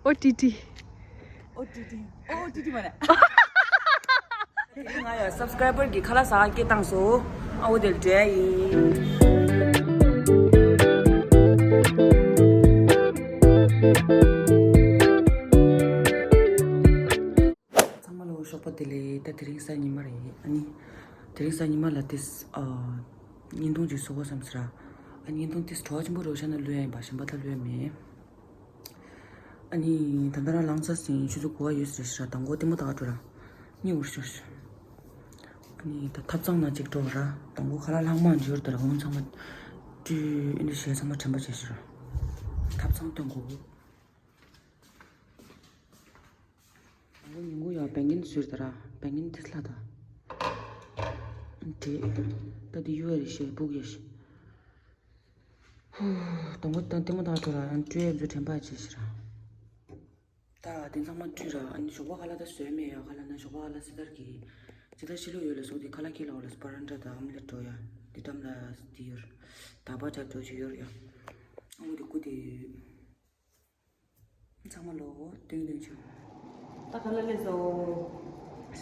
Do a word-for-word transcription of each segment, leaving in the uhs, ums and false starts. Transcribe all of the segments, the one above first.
ཨོ་ཏི་ཏི། ཨོ་ཏི་ཏི། ཨོ་ཏི་ཏི་མ་རེད། དེ་རིང་ང་ཡ་སབ་སི་ཀ་རའི་བར་གྱི་ཁ་ལག་ཟ་ག་སྐད་བཏང་སོང་། ཨ་འོ་དེ་ལ་འགྲོ་ཡ་ཡིན། ཚང་མ་ལ་ཞོགས་པ་བདེ་ལེགས། ད་དེ་རིང་གཟའ་ཉི་མ་རེད། ཨ་ནི་དེ་རིང་གཟའ་ཉི་མ་ལ་ཏིས་ཨ་བརྙན་ཐུང་ཅིག་བཟོ་དགོས་བསམ་ཟེར། ཨ་བརྙན་ཐུང་ཏིས་བྲོ་བ་ཆེན་པོ་རེད། ཤ་ན་ལུས་ཡ་ཡིན་པ། གཞན་པ་ད་ལུས་ཡ་མེད། ཨ་ནི་ད་ལྟ་རང་ལངས་ཚར་ཟིན། ཆུ་ཚོད་དགུ་པ་ཡོད་ཟེར་ཤག་དང་པོ་ལྟད་མོ་ལྟ་ག་འགྲོ་ར། གཉིད་འུར་ཤོར་ཤག་ཨ་ནི་ད་ཐབ་ཚང་ནང་ཅིག་འགྲོ་ར། དང་པོ་ཁ་ལག་ལྷག་མ་འབྱོར་དེ་ར། འོ་ཚང་མ་བཀྲུས། ཨ་ནི་གཞས་ཚང་མ་དྲན་པ་བྱས་ཤག་ར། ཐབ་ཚང་སྟོན་དགོས། དང་པོ་ཉིན་གུང་ཡ་བད་ཀན་བཟོས་དེ་ར། བད་ཀན་དེ་ལྷ་ད། འདྲེ། ད་དེ་གཡུག་ཡ་རེད་ཤག་སྦུག་ཡ་ཤག་ཧུ། དང་པོ་ལྟད་མོ་ལྟ་ག་འགྲོ་ར། ཡང་བཀྲུས་ཡ་ཚོ་དྲན་པ་བྱས་ཤག་ར། ད་དེ་ཚང་མ་བཀྲུས་ར། ཨ་ནི་ཞོགས་པ་ཁ་ལག་ད་བཟོས་མེད་ཡ། ཁ་ལག་ན་ཞོགས་པ་ཁ་ལག་སི་ཏར་གྱིས་ཇི་ལྟར་ཕྱི་ལོགས་ཡོད་ལ་སོགས་དེ་ཁ་ལག་ཁྱེར་ལ་འོ་ལ་སི་པ་རན་ཏྲ་དང་ཨམ་ལེ་ཊི་འགྲོ་ཡ། དེ་ཏམ་ལ་དེ་ཡོད། ད་པ་ཅབ་འགྲོ་ཅིག་ཡོད་ར་ཡ། ཨ་འོ་དེ་སྐུ་དེ་ཚང་མ་ལོ་སྟོན་སྟོན་ཆུ། ད་ཁ་ལག་ལས་སོ།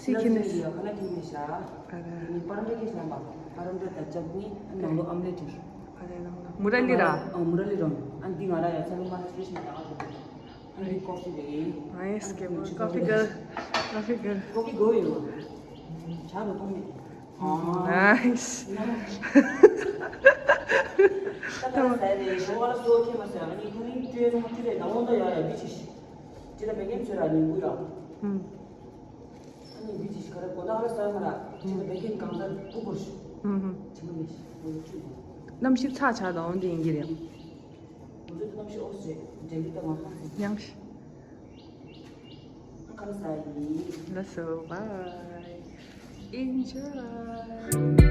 སི་ཁི་ནི་ཁ་ལག་ཁྱེར་ནས་བཞག་ཨ་རེ། དེ་ནི་པ་རན་ཏྲ་ཁྱེར་བཞག་པ། པ་རན་ཏྲ་དང་ཅབ་ནི་ཨ་ནང་ལོ་ཨམ་ལེ་ཊི། ཨ་རེ་ནང་ལོ་མུ་ར་ལི་ར། ཨ་མུ་ར་ལི་ར། ཨ་འདི་ང་ར་ཡ་ཚ་ལུ་མ་ན་སི་པེ་ཤལ་ད་ག་ཨ་འདི་ཀོ་ཕི་རེད། ནའི་སི་གེ་མོ། ཀོ་ཕི་གརལ། ཀོ་ཕི་གརལ། ཀོ་ཕི་གོ་ཡོད་ལ། ཇ་རུ་གཏོང་མེད། ནའི་སི། ད་ཁ་ལག་ཟ་ཡ་རེད། ཞོགས་པ་ལ་སོ་ཁྱེད་མ་ཟ། ཨ་ནི་ཁ་རིང་སྤྲོད་རུང་ཁྱེད་རེད། ན་འོང་ད་ཡ་ཡ་འདི་ཅི་ཞིག་ཅི་ད་བད་ཀན་ཚོད་ར་ཉིན་གུ་ཡ། ཨ་ནི་འདི་ཅི་ཞིག་ག་རེ་གོ་ད་ག་རེ་ཟ་ཡ་མ་ར། ཅི་ད་བད་ཀན་གང་ཟ་སྤུ་གུར་ཞིག་ཅི་མ་ནི་ཞིག་འོ་ཡ་ཅི་ཡ། གནམ་གཤིས་ཚ་ཆ་དང་འོང་དེ་ཡིན་གྱི་རེད། འོ་ཚོད་གནམ་གཤིས་ཨོ་སི་རེད། འགྲན་གི་ད་མ་ཧ་སི་ཡང་ཞིག་ཁམས་ས་ཡིན། ལགས་སོ། Bye. Enjoy.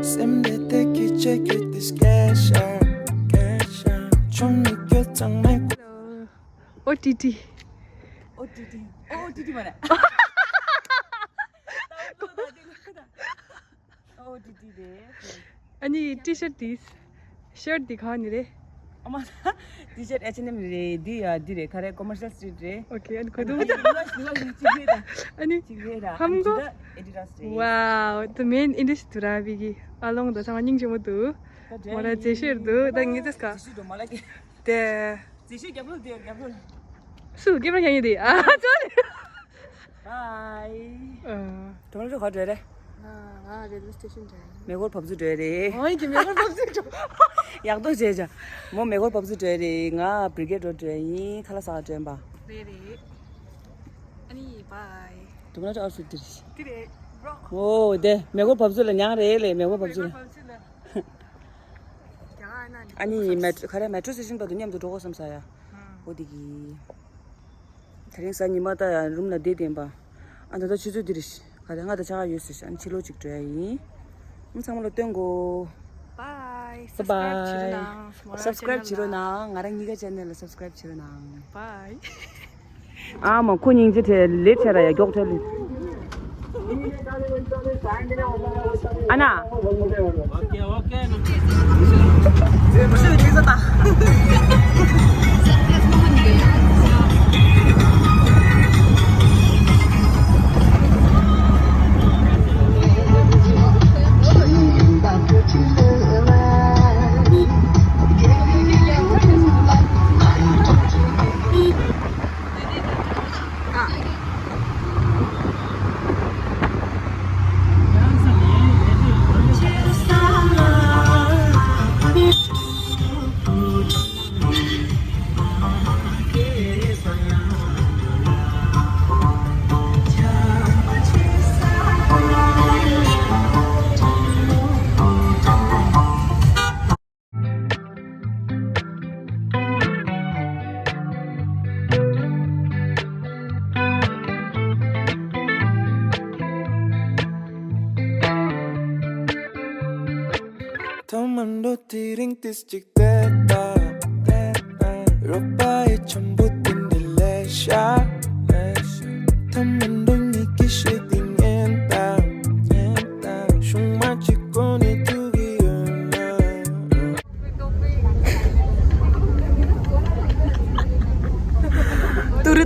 སེམས་དེ་དེ་གི་ཆེ་གི་དེ་སྐད་ཤར། སྐད་ཤར། ཆུང་ནི་སྐད་གཙང་མའི། ཨོ་ཏི་ཏི། ཨོ་ཏི་ཏི། ཨོ་ཏི་ཏི་མ་རེད། ཨོ་ཏི་ཏི་རེད། ཨ་ནི་ཊི་ཤར་ཊི་དེ། ཤར་ཊི་དེ་གང་ནི་རེད། ཨ་མ། ཊི་ཤར་ཊི་ཨེཆ་ཨེན་ཨེམ་རེད། འདི་ཡ་འདི་རེད། ག་རེ་ཀོ་མར་ཤལ་སི་ཊི་རིཊ་རེད། ཨོ་ཁེ། ཨ་ནི་གོ་ཐུབ་ད། ཨ་ནི་ལུ་ལུ་ཅིག་རེད་ད། ཨ་ནི་ཅིག་རེད་ད། ཧམ་གོ། ཨ་ནི་འདི་ད་ཨེ་ཌི་ཌ་སི་རེད། Wow, the main industry ར་བི་གི། ཨ་ལོང་ད་ཚང་མ་སྙིང་རྗེ་མོ་འདུག་ད་མོ་ར་མཛེས་ཤོས་འདུག་ད་ངེད་ཚོ་སྐ་ཇི་ཞིག་འགྲོ་མ་ལ་ཀེ། དེ། ཟེར་ཤོད། རྒྱབ་ལོག་དེ་རྒྱབ་ལོག་སུ་སྐེད་པ་བརྒྱབ་ཡོད་དེ། ཨ་ཙོ། Bye. ཨ། གྲོང་ཚོ་ག་འགྲོ་རེད། ང་ང་རེལ་ཝེ་སི་ཊེ་ཤན་འགྲོ་ཡིན། མེ་འཁོར་བབས་ཚུགས་འགྲོ་ཡ་རེད། ཨོ་ཡིན་གྱི་མེ་འཁོར་བབས་ཚུགས་འགྲོ། ཡག་པོ་བྱས་བྱ། མོ་མེ་འཁོར་བབས་ཚུགས་འགྲོ་ཡ་རེད། ང་བི་རི་གེ་ཌི་འགྲོ་འགྲོ་ཡ་ཡིན། ཁ་ལག་ཟ་ག་འགྲོ་ཡིན་པ། རེད་རེད། ཨ་ནི་bye. གྲོང་ཚོ་ཨར་སུ་དེ་རེད། དེ་རེད། རོགས། ཨོ་དེ་མེ་འཁོར་བབས་ཚུགས་ལ་མྱངས་རེད་ལེ། མེ་འཁོར་བབས་ཚུགས་ལ། མེ་འཁོར་བབས་ཚུགས་ལ། ཨ་ནི་མེ་ཊྲོ་ག་རེ་མེ་ཊྲོ་སི་ཊེ་ཤན་བར་དུ་མཉམ་དུ་འགྲོ་དགོས་བསམ་ས་ཡ། འོ་དེ་གི། དེ་རིང་གཟའ་ཉི་མ་ད་ཡ་རུམ་ལ་བསྡད་བསྡད་པ། ཨ་ད་ད་ཆུ་ཚོད་འདི་རེད། ག་རེ་ང་ད་ཆ་ག་ཡོད་ཟེར་ཤག་ཨ་ནི་ཕྱི་ལོགས་ཅིག་འགྲོ་ཡ་ཡིན། ཨ་ཚང་མ་ལ་སྟོན་གོ། Bye. Bye bye. Subscribe བྱེད་རོགས་གནང་། སབ་སི་ཀ་རེབ་བྱེད་རོགས་གནང་། ང་རང་གཉིས་ཀ་ཆེ་ནལ་ལ་སབ་སི་ཀ་རེབ་བྱེད་རོགས་གནང་། Bye. ཨ་མ་ཁོ་སྙིང་རྗེ་བྲལ་ལེ་བྱས་ར་ཡ་མགྱོགས་བྲལ་ལེ། ཨ་ན། ཐོག་མར་འགྲོ་དེ་རིང་ཏིས་ཅིག་བལྟས་ད། རོགས་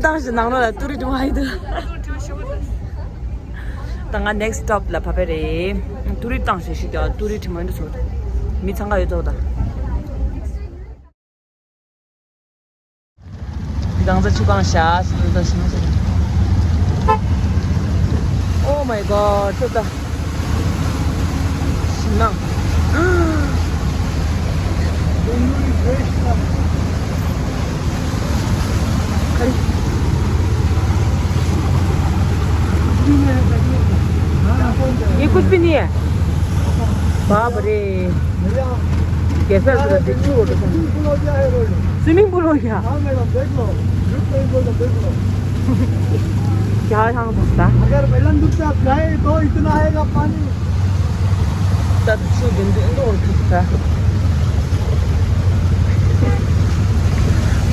བཏང་ཞིག་ནང་ལོགས་ལ་ཏུ་རི་དྲི་མ་ཡིན་འདུག་ད་ང་next stop ལ་བབས་པ་རེད། ཏུ་རི་བཏང་ཞིག་ཞིག་ཀྱང་ཏུ་རི་དྲི་མ་ཡིན་འདུག་ཚོ། མི་འཚང་ཁ་ཡོད་ཚོ་ད། གང་ཚ་ཆུ་གང་ཤ་སུ་ད་ཤི་མ་ཤི། Oh my God, ཚོ་ད། ཤིང་ནགས། ये कुछ भी नहीं है। बाप रे। कैसा है? स्विमिंग पूल हो गया। हाँ मैडम, देख लो। क्या यहाँ घूमता? अगर वेलंदुर्ग से आप जाए तो इतना आएगा पानी। ད་ཆུ་འདི་འདི་འདི་འོ་ཐུག་ད།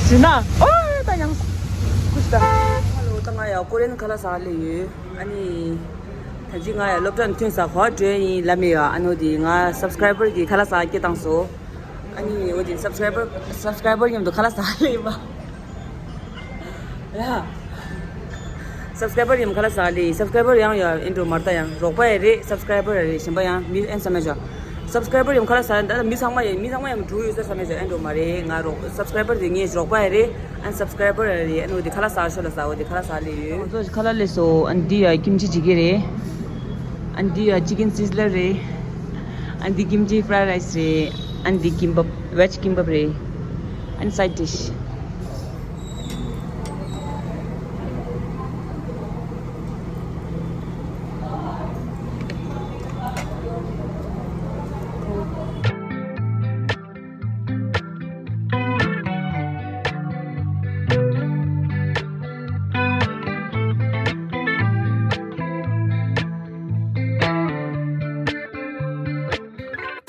ཞི་ན། ཨོ་ད་ཡང་ཀུ་ཤི་ད། ཧ་ལོ། ད་ང་ཡ་ཀོ་རི་ཡན་ཁ་ལག་ཟ་ལེ་ཡོད། ཨ་ནི་ད་ཅི་ང་ཡ་སློབ་གྲྭ་ནས་ཐོན་ས་གོ་བ་བྲོས་ཡིན་ལབ་མེད་ཡ། ཨ་ནོ་དེ་ང་སབ་སི་ཀ་རའི་བར་གི་ཁ་ལག་ཟ་སྐད་བཏང་སོ། ཨ་ནི་འོ་དེ་སབ་སི་ཀ་རའི་བར་སབ་སི་ཀ་རའི་བར་མཉམ་དུ་ཁ་ལག་ཟ་ལེ་ཡིན་པ། ཡ། སབ་སི་ཀ་རའི་བར་ཡིན་ཁ་ལག་ཟ་ལེ། སབ་སི་ཀ་རའི་བར་ཡང་ཡ་ཨེ་འགྲོ་མར་ད་ཡང་རོགས་པ་ཡ་རེད། སབ་སི་ཀ་རའི་བར་ཡ་རེད། གཞན་པ་ཡང་མི་ཨེན་བསམ་མེད་བྱ། སབ་སི་ཀ་རའི་བར་ཡིན་ཁ་ལག་ཟ་ད་མི་ཚང་མ་ཡ་མི་ཚང་མ་ཡང་འགྲོ་ཡོད་ས་བསམ་མེད་བྱ། ཨེ་འགྲོ་མ་རེད། ང་རོགས་སབ་སི་ཀ་རའི་བར་དེ་ངའི་རོགས་པ་ཡ་རེད། ཨན་སབ་སི་ཀ་རའི་བར་ཡ་རེད། ཨ་ནི་དེ་ཁ་ལག་ཟ་ཤོག་ལ་ཟ། འོ་དེ་ཁ་ལག་ཟ་ལེ་ཡོད། ང་ཚོ་ཁ་ལག་ལས་སོ། ཨ་ནི་འདི་ཡ་ཀིམ་ཅི་ཅི་ཀེ་རེད། ཨ་ནི་འདི་ཡ་ཅི་ཀེན་སི་ཛི་ལར་རེད། ཨ་ནི་འདི་ཀིམ་ཅི་ཕ་རའེ་རའེ་སི་རེད། ཨ་ནི་འདི་ཀིམ་བབ་ཝེ་ཇི་ཀིམ་བབ་རེད། ཨ་ནི་སའི་ཌི་ཌིཤ།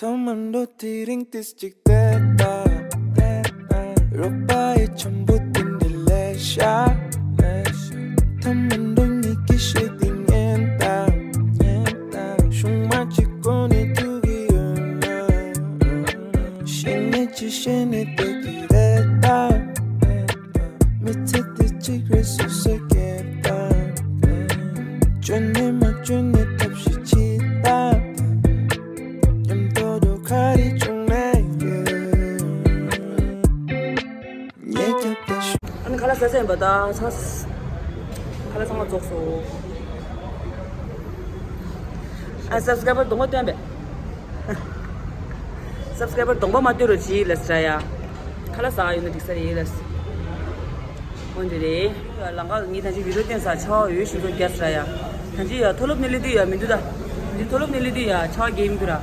ཐོག་མར་འགྲོ་དེ་རིང་ཏིས་གཅིག་བལྟས་པ། རོགས་པ་ཡི་འཆམ་པོ་དེ་འདྲ་ལས་ཤ། ཐོག་མར་འགྲོ་ཉིད་ཀྱི་ཤེས་དེ་ཉན་དང་། ཤུང་མ་གཅིག་གོ་ནས་ཐུག་གི་ཡོད་ན། ཤེས་ནས་ཅི་ཤེས་ནས་བསྡད་ཀྱི་རེད་ད། མི་ཚེ་འདི་གཅིག་རེད་སོ་སོས་སྐྱེས་པ། བཅོས་ནས་མ་བཅོས་ནས་ཐབས་ཤེས་བྱེད་ད། མཉམ་དུ་འགྲོ་ག་རེ་བྱུང་ན་ཡོད། ངས་རྒྱབ་ད་ཞུ། ཨ་ནི་ཁ་ལག་ཟ་ས་ཡིན་པ་ད་ཚ། ཁ་ལག་ཚང་མ་རྫོགས་སོང་། ཨ་སབ་སི་ཀ་རའི་བར་གདོང་པ་སྟོན་པས། སབ་སི་ཀ་རའི་བར་གདོང་པ་མ་སྟོན་རོགས་གྱིས་ལབ་ཟེར་ཡ། ཁ་ལག་ཟ་ཡོད་ན་འགྲིག་ས་རེད་ལབ། འོན་ཏེ་རེད། ལམ་ཁ་ངས་ད་ཅི་བི་ཌིའོ་བསྟན་ས་ཆར་པ་འོད་ཤིན་ཏུ་རྒྱག་ཟེར་ཡ། ད་ཅི་ཡ་མཐོ་སློབ་ནས་སླེབས་དུས་ཡ་མི་འདུག་ད། འདི་མཐོ་སློབ་ནས་སླེབས་དུས་ཡ་ཆར་པ་རྒྱག་མི་འདུག་ར།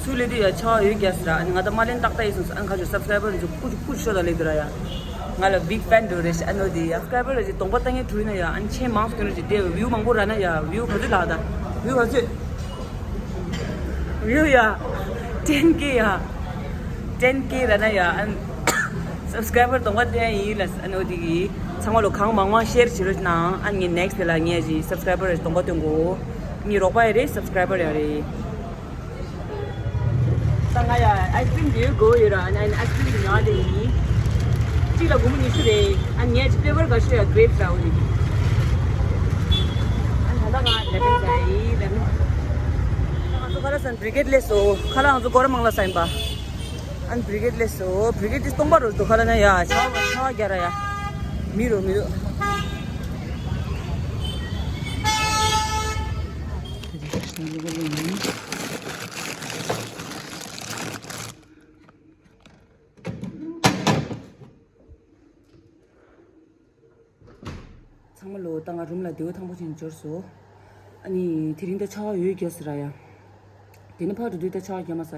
ཚུར་སླེབས་དུས་ཡ་ཆར་པ་འོད་རྒྱག་ཟེར་ར། ཨ་ནི་ང་ད་མ་ལེན་ཏག་ཏག་ཡིན་སོང་ཨ་ནི་ཁ་ཆུ་སབ་སི་ཀ་རའི་བར་ཚོ་ཀུ་ཅུ་ཀུ་ཅུ་ཤོ་ད་སླེབས་འདུག་ར་ཡ། ང་ལ་བིག་ཕེན་འགྲོ་རེད་ཤག་ཨ་ནོ་དེ་ཡ། སབ་སི་ཀ་རའི་བར་ལ་ཅིག་གདོང་པ་ལྟ་མཁན་བྲུས་ན་ཡ། ཨ་ནི་ཆེས་མང་སུ་སྐྱོན་རེ་ཅིག་དེ་བིའུ་མང་པོ་རག་ན་ཡ། བིའུ་ག་ཚོད་ལགས་ད། བིའུ་ག་ཚོད། བིའུ་ཡ། ཊེན་ཀེ་ཡ། ཊེན་ཀེ་རག་ན་ཡ། ཨ་ནི་སབ་སི་ཀ་རའི་བར་གདོང་པ་ལྟ་ཡ་ཡིན་ལབ་ཨ་ནོ་དེ་གི། ཚང་མ་ལོ་གང་མང་མང་ཤེར་བྱེད་རོགས་གནང་། ཨ་ནི་ངས་ནེག་སི་ཊི་དེ་ལ་ངས་ཅིག་སབ་སི་ཀ་རའི་བར་གདོང་པ་སྟོན་དགོས། ངའི་རོགས་པ་ཡ་རེད། སབ་སི་ཀ་རའི་བར་ཡ་རེད། ད་ང་ཡ་ཨའི་སི་ཀི་རིམ་དེ་དགོས་ཡོད་ར། ཨ་ནི་ཨའི་སི་ཀི་རིམ་དེ་ཉོ་བ་དེ་ཡིན། གཅིག་ལ་སྒོར་མོ་ཉི་ཤུ་རེད། ཨ་ངས་ཅིག་ཕི་ལེ་ཝར་ག་ཤོད་ཡ་གྷི་རེབ་ར་འོ་རེད། ཨ་ད་ལྟ་ང་ལེ་མོན་ཟ་ཡི་ལེ་མོན། ང་ཚོ་ཁ་ལག་ཟ་ནས་བྷི་རི་གེ་ཌི་སླེབས་སོང་། ཁ་ལག་ང་ཚོ་སྒོར་མོ་མང་ལ་ཟ་ཡིན་པ། ཨ་ནི་བྷི་རི་གེ་ཌི་སླེབས་སོང་། བྷི་རི་གེ་ཌི་དེ་སྟོང་པ་རུ་འདུག་ཁ་ལག་ན་ཡ་ཆར་པ་ཆར་པ་རྒྱག་ར་ཡ། མི་རུ་མི་འདུག་ཚང་མ་ལོ་ད་ང་རུམ་ལ་བདེ་པོ་ཐང་པོ་ཅན་འབྱོར་སོང་། ཨ་ནི་དེ་རིང་ད་ཆར་པ་འོད་རྒྱག་ཟེར་ར་ཡ། དེ་ནས་ཕར་འགྲོ་དུས་ད་ཆར་པ་རྒྱག་མ་ཟ།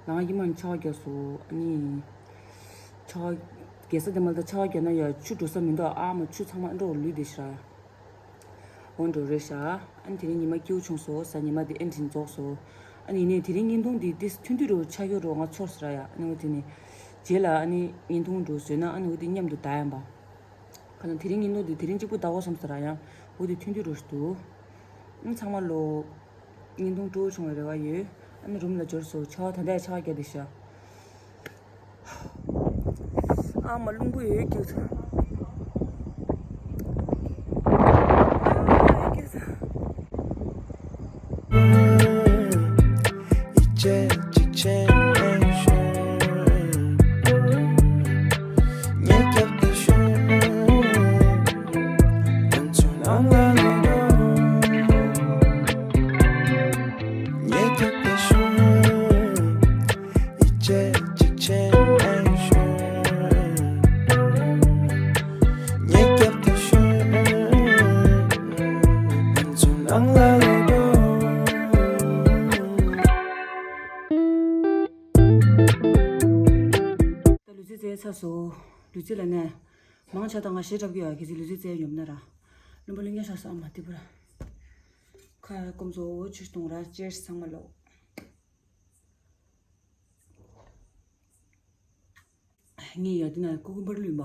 ལ་ང་ཡིན་མ་ཆར་པ་རྒྱག་སོང་། ཨ་ནི་ཆར་པ་རྒྱག་ས་དེ་མ་ད་ཆར་པ་རྒྱག་ན་ཡ་ཆུ་འགྲོ་ས་མི་འདུག་ཨ་མ་ཆུ་ཚང་མ་འགྲོ་ལུས་བསྡད་ཤག་ར་ཡ། འོ་འགྲོ་རེད་ཤག་ཨ་ནི་དེ་རིང་ཉི་མ་སྐྱིད་པོ་བྱུང་སོང་། གཟའ་ཉི་མ་དེ་ཨེ་འདྲ་རྫོགས་སོང་། ཨ་ནི་ཡིན་ནའི་དེ་རིང་བརྙན་ཐུང་འདི་ཏིས་ཐུང་ཐུང་རུ་ཆགས་ཡོད་རོགས་ང་ཚོར་ཟེར་ཡ། ཨ་ནི་འོ་དེ་ནས་རྗེས་ལ་ཨ་ནི་བརྙན་ཐུང་རུ་བཟོས་ན་ཨ་ནི་འོ་དེ་མཉམ་དུ་ལྟ་ཡ་ཡིན་པ། ཁ་ན་དེ་རིང་བརྙན་ཐུང་འདི་དེ་རིང་གཅིག་པུ་ལྟ་དགོས་བསམ་ཟེར་ཡ། འོ་དེ་ཐུང་ཐུང་རུ་ཞིག་འདུག་ཨ་ནི་ཚང་མ་ལོ། བརྙན་ཐུང་སྤྲོ་བོ་བྱུང་བའི་རེ་བ་ཡོད། ཨ་ནི་རུམ་ལ་འབྱོར་སོང་། ཆར་པ་ད་ལྟ་ཡང་ཆར་པ་རྒྱག་བསྡད་ཤག་ཨ་མ་རླུང་བུ་ཡོད་ཀྱི། སོ། ལུས་རྩལ་ལ་ནས། མང་ཆ་ད་ང་ཞེ་དྲག་གི་ཡོད་ཁྱེད་ཚོས་ལུས་རྩལ་རྩེ་ཡོད་ན་ར། བློན་པོ་ལུས་ཉ་ཤ་ས་མ་དེ་པུ་ར། ཁ་སྐོམ་སོ་ཆུ་གཏོང་ར་ཅེར་ཚང་མ་ལོག་ངས་ཡ་དེ་ན་ཀུ་ཀུ་འབར་ལུས་པ།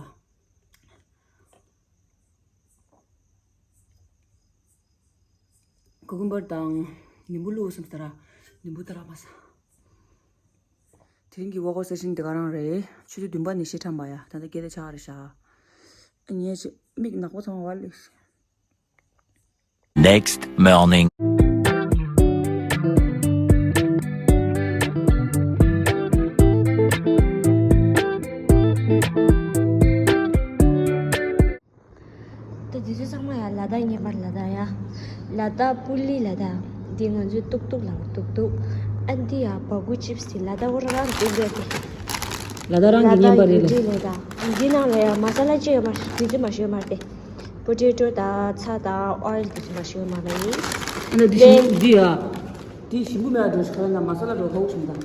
ཀུ་ཀུ་འབར་དང་ནིམ་བུ་བླུགས་སམ་ས་ར། ནིམ་བུ་ཏ་ར་མ་ས། དེ་རིང་གི་ཝོག་ཨའུཊ་སེ་ཤན་དེ་ག་རང་རེད། ཆུ་ཚོད་བདུན་པ་ནས་ཤི་ཁྲམ་པ་ཡ། ད་ལྟ་སྐད་ཆ་ཆགས་རེད་ཤག་ངས་ཅི་མིག་ནག་པོ་ཚང་བ་ལེགས། Next morning. ད་དེ་ཚོ་ཚང་མ་ཡ་ལ་དྭགས་བརྙན་པར་ལ་དྭགས་ཡ། ལ་དྭགས་པུ་ལི་ལ་དྭགས། འདི་ང་ཚོའི་ཏུག་ཏུག་ལ་ཏུག་ཏུག་ཨ་འདི་ཡ་བ་གུ་ཅིབ་སི་ལ་དྭགས་འོ་ར་རང་ཏུག་རེད་དེ། ལ་དྭགས་རང་གི་བརྙན་པར་རེད་ལ། འདི་ལ་དྭགས་འདི་ནང་ལ་ཡ་མ་ས་ལ་ཅི་ཡོད་མ་རེད། དེ་ཚོ་མ་ཞུ་ཡོད་མ་རེད་དེ། པོ་ཏེ་ཏོ་དང་ཚྭ་དང་ཨོ་ཡལ་དེ་ཚོ་མ་ཞུ་ཡོད་མ་རེད། ཨ་ན་འདི་ཞིམ་འདི་ཡ། འདི་ཞིམ་པོ་མེད་ཨ་འགྲོ་ཤི་ཁ་ལ་མ་ས་ལ་འགྲོ་ཧོག་ཞིམ་དང་།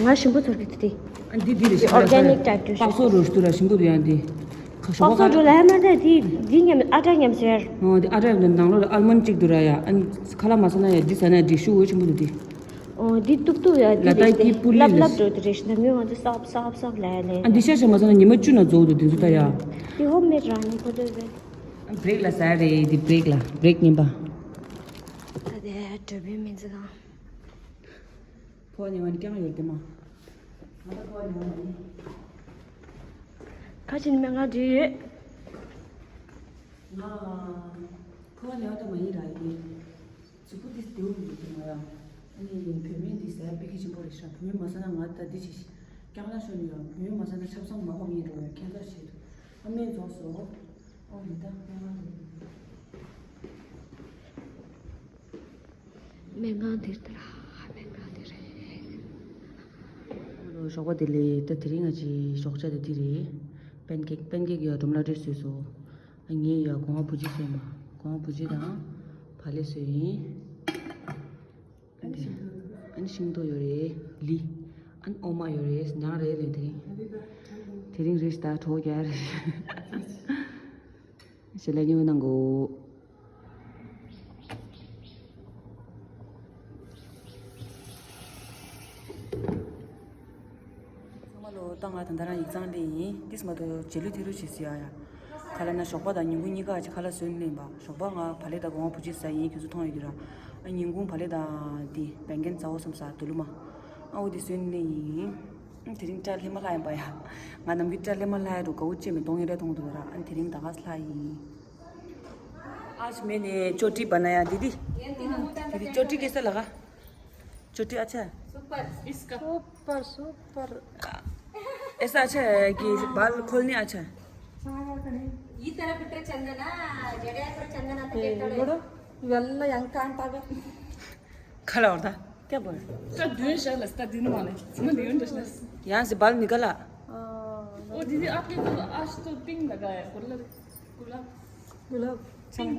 ང་ཞིམ་པོ་ཚོར་གི་ཏི་ཏི། ཨ་འདི་འདི་རེད་ཤི་ཁ་ལ་ཨོར་གེ་ནིག་ཊའིབ་ཏུ་ཤི། པག་སོ་རོ་ཤི་ཏུ་ར་ཞིམ་པོ་འདུག་ཡ་འདི། ཁ་ཤོག་པག་སོ་ཁ་འགྲོ་ལ་ཡ་མ་འདྲ་འདི་འདི་ཉམས་ཨ་ཏྲ་ཉམས་ཟེར། ཨོ་འདི་ཨ་ཏྲ་ཡ་ནང་ལོགས་ལ་ཨལ་མོན་ཌི་གཅིག་འདུག་ར་ཡ། ཨ་ཁ་ལ་མ་ས་ན་ཡ་འདི་ཟ་ན་འདི་ཤུ་འོ་ཆེན་པོ་འདུག་འདི། ཨོ་འདི་ཏུག་ཏུག་ཡ་འདི་ལ་ཏའི་རེད་ཀི་པུ་ལི་ལབ་ལབ་ལས་འགྲོ་འདི་རེད་ཤི་ན་མི་ང་ཚོ་སོབ་སོབ་སོབ་ལ་ཡ་ལས། ཨ་འདི་ཤ་ཤ་མ་ས་ན་ཉི་མ་བཅུ་ན་རྫོགས་འདུག་འདི་ཚོ་ད་ཡ། འདི་ཧོམ་མེད་ར་ནི་ཁོ་ཚོ་རེད། བྷི་རེག་ལ་ཟ་རེད་འདི་བྷི་རེག་ལ་བྷི་རེག་ཉིན་པ། ད་དེ་གྲོད་པའི་མི་ཚེ་གང་། ཕོ་ཉེ་བ་ནི་ཀྱང་ཡོད་དེ་མ། ང་ད་ཕོ་ཉེ་བ་ནི། ཁ་ཆེ་ནི་མེད་ང་འདྲི་ཡོད། ང་ཕོ་ཉེ་བ་ད་མ་ཡིན་ར་ཡིན། གཟུགས་པོ་འདི་བདེ་བོ་མི་འདུག་ང་ཡང་། ཨ་ནི་བུད་མེད་འདི་ཟས་པི་ཁི་ཆེན་པོ་རེད་ཤག་བུད་མེད་མ་ཟ་ན་ང་ད་འདི་ཅི་ཞིག་རྐྱང་ལ་ཤོར་ནི་ཡང་བུད་མེད་མ་ཟ་ན་ཆབ་གསང་མ་ཕོག་ཡིན་རུང་ཡང་ཁྱད་མཚར་ཞིག་འདུག་ཨ་མའི་རྫོགས་སོ། ཨོ་རེད་ད་སྨན་ཁང་རེད། སྨན་ཁང་འདིར་ད་ར་སྨན་ཁང་འདི་རེད། ཨ་ལོ་ཞོགས་པ་བདེ་ལེགས། ད་དེ་རིང་ང་ཅི་ཞོགས་ཇ་དེ་འདི་རེད། པན་ཀེག་པན་ཀེག་ཡ་སྒྲོམ་ལ་སྤྲོད་བཟོས་སོ། ཨ་ངས་ཡ་གོང་བ་བུ་ཅི་བཟོས་མ། གོང་བ་བུ་ཅི་དང་བག་ལེབ་བཟོས་ཡིན། ཨ་ནི་ཤིང་ཏོག་ཡོད་རེད་ལི། ཨ་ནི་འོ་མ་ཡོད་རེད་ཉག་རེད་ལས་དེ་རིང་། དེ་རིང་རེད་ད་གྲོགས་རྒྱག་རེད། ཞེ་ལ་ཉུང་གནང་གོ། ཚང་མ་ལོ་ད་ང་ད་ལྟ་རང་ཡིག་ཚང་སླེབས་ཡིན། ཏིས་མ་གཏོགས་རྗེས་ལུས་དེ་རུ་བྱེད་སྲིད་ཡ་ཡ། ཁ་ལ་ན་ཞོགས་པ་དང་ཉིན་གུང་གཉིས་ཀ་ཅིག་ཁ་ལ་བཟོས་ནས་ཡིན་པ། ཞོགས་པ་ང་བག་ལེབ་དང་གོང་བ་བུ་ཅི་ཟ་ཡིན་ཁྱོད་ཚོ་མཐོང་ཡོད་ཀྱི་ར། ཨ་ཉིན་གུང་བག་ལེབ་དང་དེ་བན་རྒན་ཚ་བོ་བསམ་ས་དུ་ལུ་མ། ཨ་འོ་དེ་བཟོས་ནས་ཡིན། དེ་རིང་སྐྲ་ལྷས་མ་ལྷག་ཡིན་པ་ཡ། ང་ནམ་རྒྱུན་སྐྲ་ལྷས་མ་ལྷག་ཡ་འགྲོ་དགའ་བོ་ཅེས་མི་གཏོང་ཡིན་རེད་མཐོང་འདུག་ར། ཨ་དེ་རིང་ད་ག་ལྷག་ཡིན། आज मैंने चोटी बनाया दीदी। दीदी चोटी कैसा लगा? चोटी अच्छा है? सुपर। इसका सुपर सुपर। ऐसा अच्छा है कि बाल खोलने अच्छा है। ಈ ತರ ಬಿಟ್ರೆ ಚಂದನ, ಜಡೆ ಹಾಕ್ರೆ ಚಂದನ ಅಂತ ಕೇಳ್ತಾಳೆ. ನೋಡು, ಇವೆಲ್ಲ ಹೆಂಗ್ ಕಾಣ್ತಾವೆ. खड़ा होता क्या बोल? तद्विन शलस तद्विन माने समझ दियो इंटरनेशनल। यहाँ से बाल निकला। ओ दीदी, आपने तो आज तो पिंक लगाया है, गुलाब। गुलाब। पिंक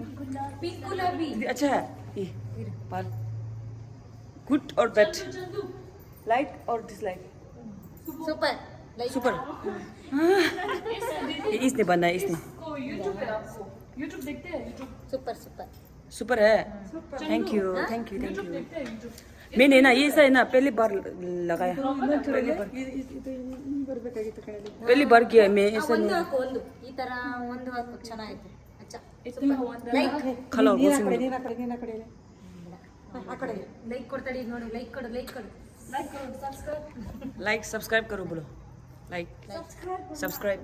गुलाबी। दीदी, अच्छा है ये बाल। गुड और बैड? लाइक और डिसलाइक? सुपर। लाइक। सुपर। ये इसने बनाया, इसने। इसको YouTube पे आपको, YouTube देखते हैं, YouTube। Super super. सुपर है। Thank you, thank you, thank you. मैंने ना ये ऐसा है ना पहली बार लगाया। पहली बार। पहली बार किया मैं ऐसा ಒಂದು नहीं। ಹಾಕು, ಒಂದು ಈ ತರ ಒಂದು ಹಾಕು, ಚೆನ್ನಾಗೈತೆ. अच्छा. खलो ನೀನ್ ಆ ಕಡೆ, ನೀನ್ ಆ ಕಡೆ, ನೀನ್ ಆ ಕಡೆ. ಆ ಕಡೆ. ಲೈಕ್ ಕೊಡ್ತಾಳೆ, ನೋಡು, ಲೈಕ್ ಕೊಡು, ಲೈಕ್ ಕೊಡು. लाइक सब्सक्राइब करो, बोलो। Like subscribe.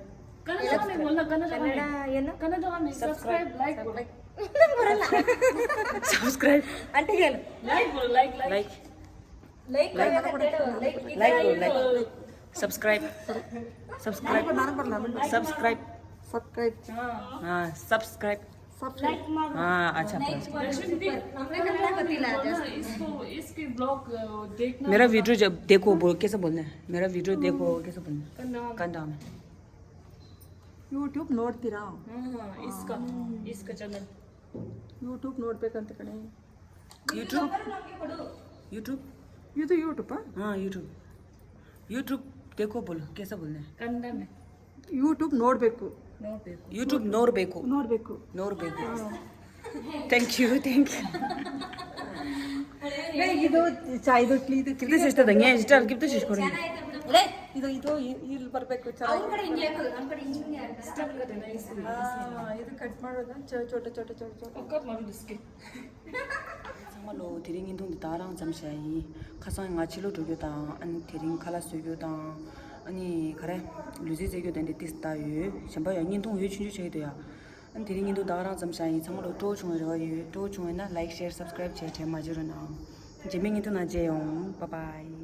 कन्नडದಲ್ಲಿ बोलना, कन्नडದಲ್ಲಿ। ಕನ್ನಡ ಏನು? ಕನ್ನಡದಲ್ಲಿ सब्सक्राइब, लाइक बोलो। ನಂಗೆ ಬರಲ್ಲ. सब्सक्राइब। ಆಂಟಿಗೆ ಹೇಳು. लाइक बोलो, लाइक, लाइक। लाइक. लाइक. लाइಕ್ ಕೊಡ್ಬೇಕು ಅಂತ ಹೇಳು. लाइक. लाइक बोलो, लाइಕ್। सब्सक्राइब। सब्सक्राइब। ನನಗೆ ಬರಲ್ಲ, ನನಗೆ ಬರಲ್ಲ. सब्सक्राइब। सब्सक्राइब। हाँ, सब्सक्राइब। सब्सक्राइब। हाँ, अच्छा, अच्छा। लक्ष्मी दीदी, इसको, इसके ब्लॉग देखना। मेरा वीडियो जब देखो, बोल, कैसे बोलना है? मेरा वीडियो देखो, कैसे बोलना है? कंधा में। YouTube ನೋಡ್ತೀರಾ? हाँ, इसका, इसका चैनल। YouTube ನೋಡ್ಬೇಕಂತ ಕಣೆ. YouTube? YouTube? ಇದು YouTube, हाँ? हाँ, YouTube। YouTube देखो बोलो, कैसा बोलना है? कंधा में। YouTube ನೋಡ್ಬೇಕು. YouTube ನೋಡ್ಬೇಕು. ನೋಡ್ಬೇಕು. ನೋಡ್ಬೇಕು. Thank you, thank you. ಇದು ಚಾ, ಇದು ಇದು ಕಿತ್ತು ಸಿಸ್ಟದ ನ್ಯಾ ಇಷ್ಟ ಕಿತ್ತು ಸಿಸ್ಕೊಡಿ. ಇದು ಇದು ಇ- ಇಲ್ಲಿ ಬರ್ಬೇಕು. ಚಾ. ಇದು ಕಟ್ ಮಾಡೋದು. ಚ- ಚೋಟ ಚೋಟ ಚೋಟ ಚೋಟ. ཚང་མ་ལོ། དེ་རིང་བརྙན་ཐུང་འདི་ད་རང་ཙམ་བྱས་ཡིན། ཁ་སང་ང་ཕྱི་ལོགས་འགྲོ་རྒྱུ་དང་། ཨ་ནི་དེ་རིང་ཁ་ལག་བཟོ་རྒྱུ་དང་། ཨ་ནི་ག་རེ། ལུས་རྩལ་རྩེ་རྒྱུ་དང་འདི་ཏིས་ལྟ་ཡོད། གཞན་པ་ཡང་བརྙན་ཐུང་འོད་ཆུང་ཆུང་ཆགས་ཀྱི་འདུག་ཡ། ཨ་ནི་དེ་རིང་བརྙན་ཐུང་ད་ག་རང་ཙམ་བྱས་ཡིན། ཚང་མ་ལོ་སྤྲོ་བོ་བྱུང་བའི་རེ་བ་ཡོད། སྤྲོ་བོ་བྱུང་བས་ན་ལའིག་ཤེར་སབ་སི་ཀ་རའིབ་བྱས་དྲན་མ་བརྗེད་རོགས་གནང་། རྗེས་མའི་བརྙན་ཐུང་ནང་མཇལ་ཡོང་། བཱའི་བཱའི།